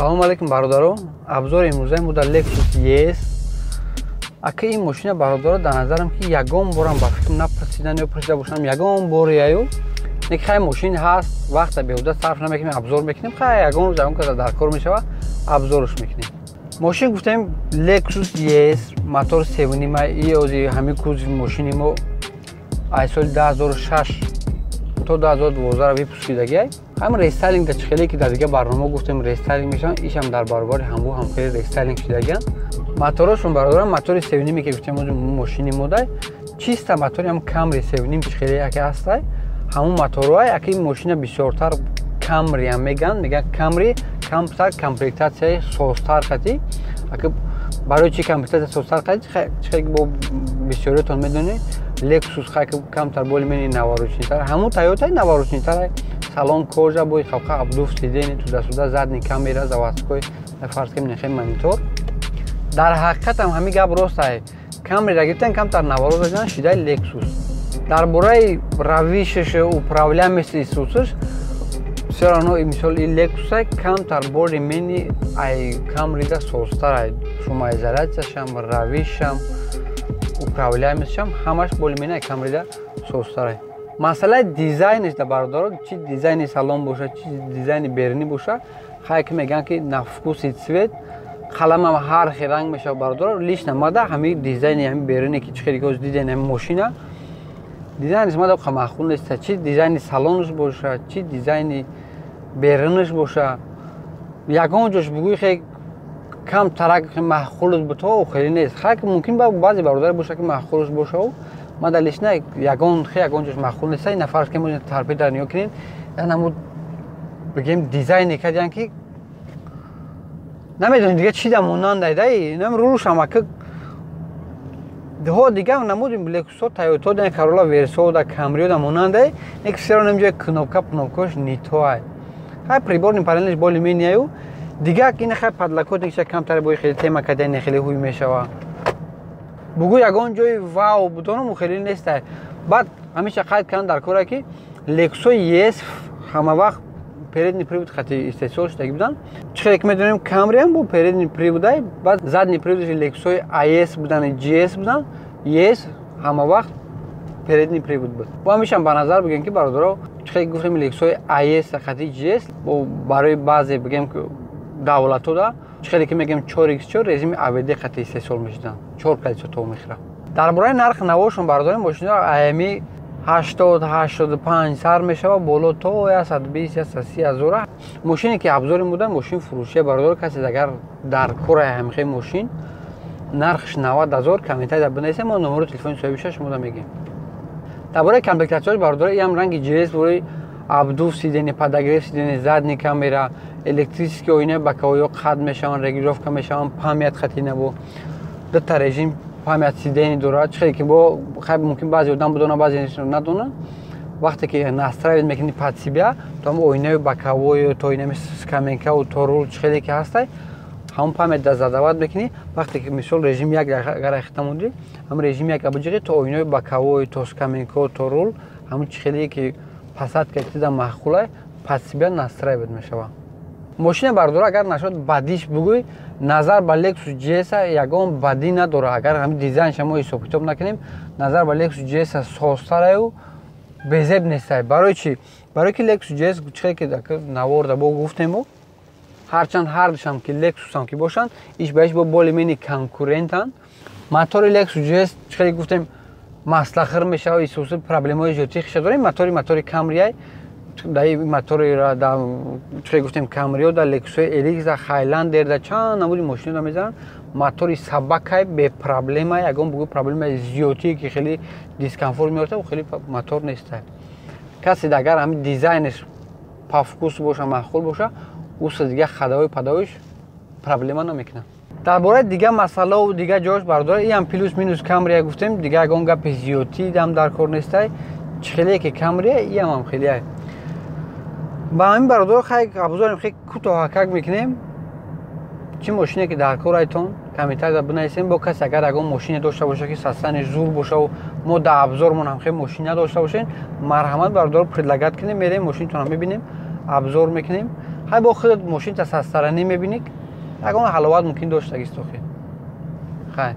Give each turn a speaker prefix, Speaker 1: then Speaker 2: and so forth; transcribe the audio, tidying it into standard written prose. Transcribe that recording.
Speaker 1: Салому алейкум, бародаро. Обзори имрӯзаи мо дар Lexus ES. Ака, ин мошина, бародаро, дар назарам ки ягон борам ба фикр напурсидан ё пурсида бошам, ягон боре аю не. Хай, мошин ҳаст, вақта беҳуда сарф намекунем, обзор мекунем. Хай, ягон рӯз ягон каса дар кор мешава, обзорш мекунем. Мошин гуфтем, Lexus ES, мотор севнима. Иози ҳамин кузови мошини мо аз соли 2006 то 2012 выпуск шидагиай. Ҳам рестайлинг да чихеле ки дар дига барнома гуфтем, рестайлинг мешаванд, ишам дар баробари ҳамбу ҳам хеле рестайлинг шидагианд моторошон, бародарам. Мотори севниме ки гуфтем, мошини модай чиста мотори ҳам Камри севним чихеле яке ҳастай, ҳамун моторҳоай. Аки мошина бисёртар Камриам мегӯянд, мегӯянд Камри камтар комплектатсияи созтар хати. Аки барои чи комплектатсия созтар хати? Чихеле бо бисёриятон медонед, Лексус хайки камтар более-менее навороченныйтар, ҳамун Тойотаи навороченныйтар. Салон кожа, бои хавха, обдув сидений, туда-сюда, задний камера, заводской, фарз кунем, нехе монитор. Дар ҳақиқатам ҳамин гап рост ай. Камрира гирифтан, камтар наворот задан, шидаи Лексус. Дар бораи равишаш, управляемости исусаш, все равно, мисол, и Лексуса камтар более-менее ай Камрида созтар ай. Шумоизоляцияшам, равишам, управляемостьшам, ҳамаш более-менее ай Камрида созтар ай. Масъалаи дизайнеш да, бародаро, чи дизайни салон боша, чи дизайни берунӣ боша, хай, ки мегӯянд, ки на вкус и цвет, қаламам ҳар хел ранг мешава. Бародаро, лично мада ҳамин дизайни ҳамин беруне ки чӣ хеле ки диден, ҳамин мошина дизайниш мада маъқул неста. Чи дизайни салонаш боша, чи дизайни берунаш боша, ягон ҷош бугӯи хе кам тарак маъқулш бутоо хеле нест. Хай, мумкин баъзе бародаре боша, ки маъқулш бошаву мада лично ягон хе ягон ҷош маъқул неста. Ин фарз ки мо торпеда нигоҳ кунем, янамуд бигем, дизайне кардиян, ки намедонем дига чи да монандай дай. Нам рулушам ака ҳо дига намуди Лексусо, Тойото да, Карола, Версо да, Камрио да монандай. Нек все равно ҷоя кнопка кнопкош не то ай. Хай, приборный панелш более-менее аю. Дига ин хай, подлокотникша камтар бои хеле тема кардиян, хеле ҳуй мешава. Бугӯ ягон ҷои вау будоному хеле нестай. Баъд ҳамеша қайд кардам дар коре, ки Лексусои ES ҳама вақт передний привод хати истеҳсол шудаги буданд. Чӣ хеле ки медонем, Камриам бо передний приводай, баъд задний приводши Лексусои IS буданд, GS буданд. ES ҳама вақт передний привод буд. Бо ҳамешам ба назар бигем, ки, бародаро, чӣ хеле гуфтем, Лексусои IS хати GS бо барои баъзе, бигем, давлатҳо да, чӣ хеле ки мегӯем, 4x4 режими АВД хати истеҳсол мешуданд, чор колесо то мехӯрад. Дар бораи нархи навошон, бародари, мошино ами 80, 85 сар мешава, боло то 120, 130 ҳазора. Мошине ки обзори буда, мошин фурӯшия, бародаро. Касе агар дар кораи ҳамихе мошин, нархш 90 000, комментария бинависем, мо номеро телефони соҳибиша шумо мегӯем. Дар бораи комплектатсияш, бародаро, иам ранги GS бораи обдув сиденья, подогрев сиденья, задний камера, электрический оинаи боковойҳо қад мешаванд, регулировка мешаванд, память хати набо дута режим память сиденья дорад. Чӣ хеле ки бо хай, мумкин баъзе одам бидонад, баъзе надонад. Вақте ки настраивать мекунӣ под себя, то ҳам оинаи боковой, то инами скамейкау, то рул, чӣ хеле ки ҳастай, ҳамон память да задавать мекунӣ. Вақте ки, мисол, режим як агар ахита мондӣ, ҳамон режим як абуҷиқи, то оинаи боковой, то скамейка, то рул, ҳамон чӣ хеле ки посадка тида маъқулай, под себя настраивать мешавад мошина. Бародаро, агар нашуд бадиш бугӯй, назар ба Lexus GS ягон бадӣ надорад. Агар ҳамин дизайнша мо ҳисоб китоб накунем, назар ба Lexus GS созтараю безеб нестай. Барои чӣ? Барои ки Lexus GS, чихе ки наворда бо гуфтему, ҳарчанд ҳардушам ки Lexusам ки бошанд, иш ба иш бо более-менее конкурентанд. Мотори Lexus GS, чихе гуфтем, маслахир мешава, исуси проблемаҳои зиёдтӣ хиша дорем. Мотори Камрияй да, мотори да, чихе гуфтем, Камрио да, Лексусои LX да, Хайландер да, чанд намуди мошино да мезананд. Мотори сабакай, бепроблема, ягон бугӯ проблемаи зиёдтие ки хеле дискомфорт меорта, хеле мотор нестай. Касе агар ҳамин дизайнеш по вкусу боша, маъқул боша, уса дига ходовой падовиш проблема намекунад. Дар бораи дига масъалаву дига ҷош, бародаро, иам плюс минус Камрия гуфтем. Дига ягон гапи зиёдтӣ дам дар кор нестай. Чӣ хеле ки Камрия, иам хелеай. Ба ҳамин, бародаро, хай, обзорем хе кӯтоҳакак мекунем. Чӣ мошине ки дар кор айтон, комментария бинависем. Бо касе агар ягон мошине дошта боша, ки састани зур бошаву мо дар обзормон ҳам хе мошин надошта бошем, марҳамат, бародаро, предлагать кунем, мерем, мошинтонро мебинем, обзор мекунем. Ҳай, бо худат мошинта со стороны мебинӣ, ягон ҳаловат мумкин доштагист. Охи, хай.